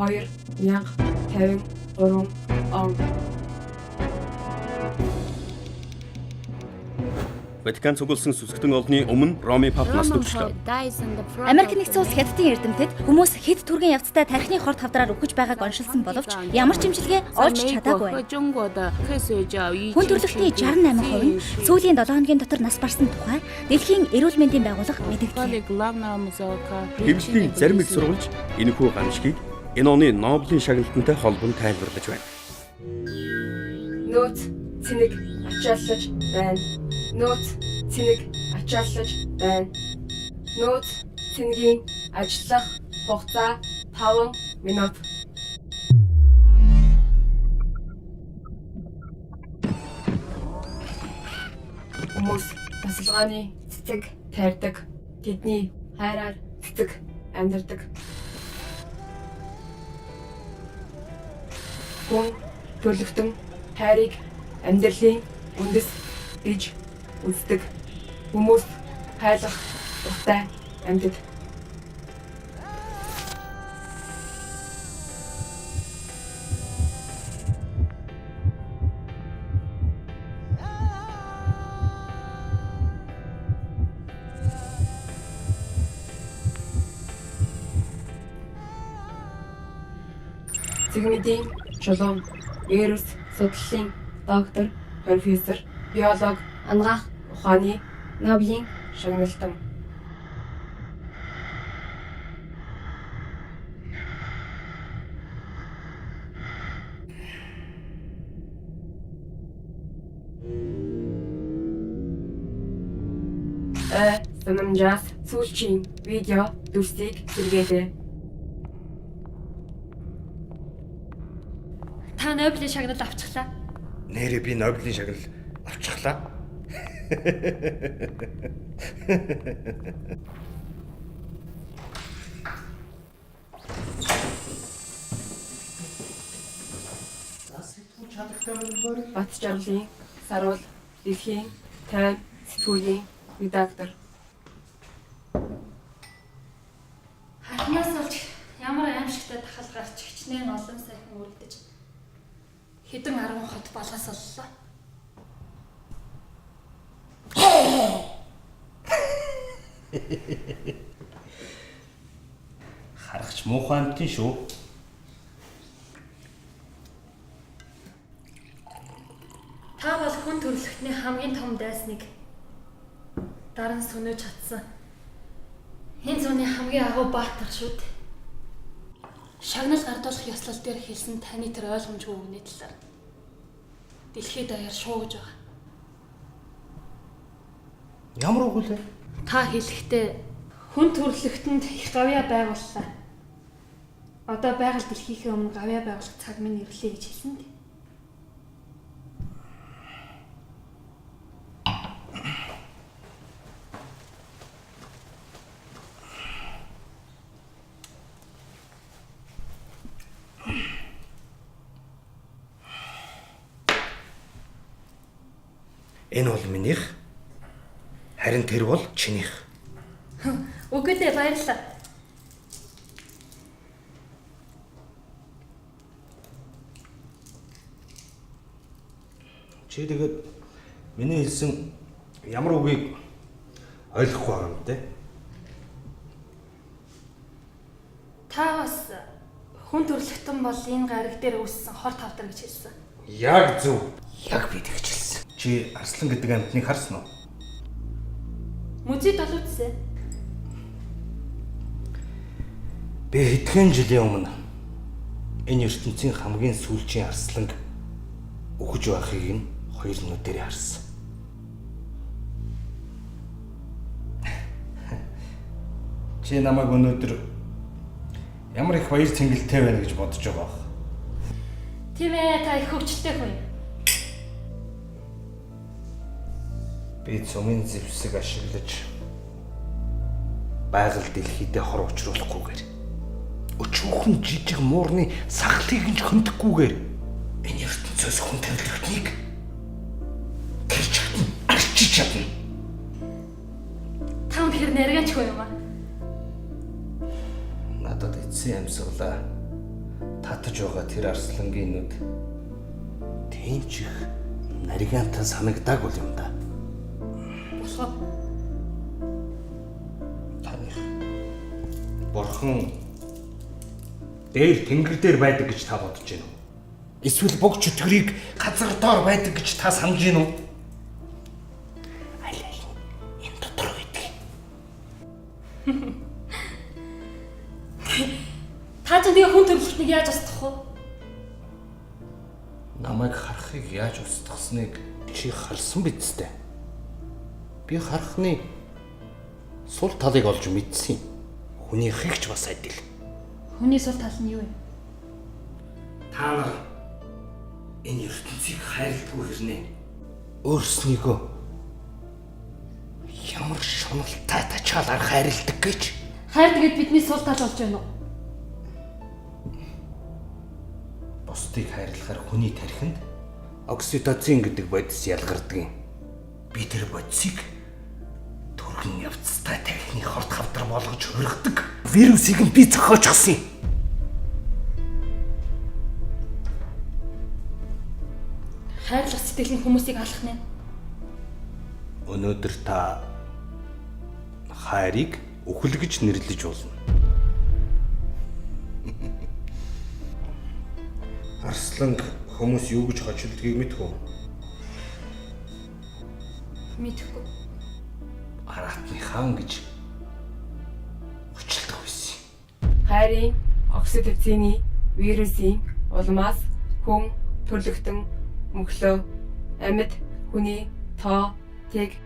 2053 он. Ватикан цугласан сүсгтэн олны өмнө Ромын пап нас төгшлөө. Америк нэгдсэн улс Хятадын эрдэмтэд хүмүүс хэд төргийн явцтай тархины хор тавдраар үхэж байгааг оншилсан боловч ямар ч имчилгээ олж чадаагүй байна. Хүн төрөлхтний 68% нь сүүлийн 7 хоногийн дотор нас барсан тухай Дэлхийн эрүүл мэндийн байгууллага мэдэгдлээ. Хэвлэлийн зарим их сурвалж энэхүү гамшигыг энэ оны Нобелийн шагналтантай холбон тайлбарлаж байна. Нөөц цэник ачааллаж байна. Нөөц цэник ачааллаж байна. Нөөц цэнгийн ажиллах хугацаа 5 минут. Хүмүүс тасалгааны цэцэг тайрдаг. Тэдний хайраар цэцэг амьдардаг. Хүн төрлөختөн хайрыг амьдралын үндэс гэж үздэг. Хүмүүс хайлах дуртай амьтад. Цэгмэдийн чулуун, вирус судлалын доктор, профессор, биолог, анагаах ухааны Нобелийн шагналтан. Ой санамжаас сүүлчийн видео дүрсийг сэргээлээ. Та Нобелийн шагнал авчихлаа. Нэрээ би Нобелийн шагнал авчихлаа. Бат жаргалын саруул дэлхийн тайван сэтгүүлийн редактор. Хатнаас олж ямар аимшигтай тахал гарч хичнээн олон сайхан үргэлдэж хэдэн арван хот балгас оллоо. Харахч муухай амтын шүү. Та бол хүн төрөлхтний хамгийн том дайсныг даран сөнөөж чадсан. Энэ зууны хамгийн агуу баатар шүү дээ. Шагнал гардуулах ёслол дээр хэлсэн таны тэр ойлгомжгүй үгний талаар дэлхийд даяар шуугаж байгаа. Ямар үг вэ? Та хэлэхдээ хүн төрөлхтөнд их гавьяа байгууллаа. Одоо байгаль дэлхийнхээ өмнө гавьяа байгуулах цаг минь ирлээ гэж хэлсэн дээ. Энэ бол минийх. Харин тэр бол чинийх. Үгүй дээ, баярлалаа. Чи тэгээд миний хэлсэн ямар үгийг ойлгохгүй байгаа юм те? Та бас хүн төрөлхтөн бол энэ гариг дээр үүссэн хор тавдар гэж хэлсэн. Яг зөв. Яг би тэгж хэлсэн. Чи арслан гэдэг амьтныг харсан уу? Музейд олуулсан. Би хэдхэн жилийн өмнө энэ ертөнцийн хамгийн сүүлчийн арсланг үхэж байхыг нь хоёр нүдээр харсан. Чи намайг өнөөдөр ямар их баяр цэнгэлтэй байна гэж бодож байгаа бох. Тийм ээ, та их хөвчлөлтэй хүн юм. Би цумын зэвсэг ашиглаж байгаль дэлхийдээ хор учруулахгүйгээр өчүүхэн жижиг муурны сахлыг нь ч хөндөөхгүйгээр энэ ертөнцөөс хүн төрөлхтнийг тэр чадна, арчиж чадна. Та үнэхээр нэргэнч хүн юм аа. Надад эцсийн амьсгалаа Татаж байгаа тэр арслангийн нүд тийм ч их наригаантай санагдаагүй юм да. Болохоо. Таных бурхан дээр тэнгэр дээр байдаг гэж та бодож байна уу? Эсвэл бог чөтгөрийг газар доор байдаг гэж та санаж байна уу? Аль аль нь энэ дотор байдаг. Та ч тэгээ хүн төрөлхтнийг яаж устгах вэ? Намайг харахыг яаж устгасныг чи харсан биз дээ. Би харахны сул талыг олж мэдсэн юм. Хүнийхийг ч бас адил. Хүний сул тал нь юу юм? Та нар энэ ертөнцийг хайрладгүй хэрнээ. Өөрснийгөө ямар шуналтай тачаалаар хайрладаг гэж. Хайр тэгээд бидний сул тал болж байна уу? Бусдыг хайрлахаар хүний тархинд окситоцин гэдэг бодис ялгардаг юм. Би тэр бодисыг түргэн явцтай тархины хорт хавдар болгож хөргөдөг. Вирусыг нь би зохиочихсон юм. Хайрлах сэтгэл нь хүмүүсийг алах нэ. Өнөөдөр та хайрыг үхэл гэж нэрлэж болно. Арсланг хүмүүс юу гэж хочилдгийг мэдэх үү? Мэдэхгүй. Аратны хаан гэж хочилдог байсан. Хайрын окситоцины вирусын улмаас хүн төрлөختөн мөхлөө амьд хүний тоо тэг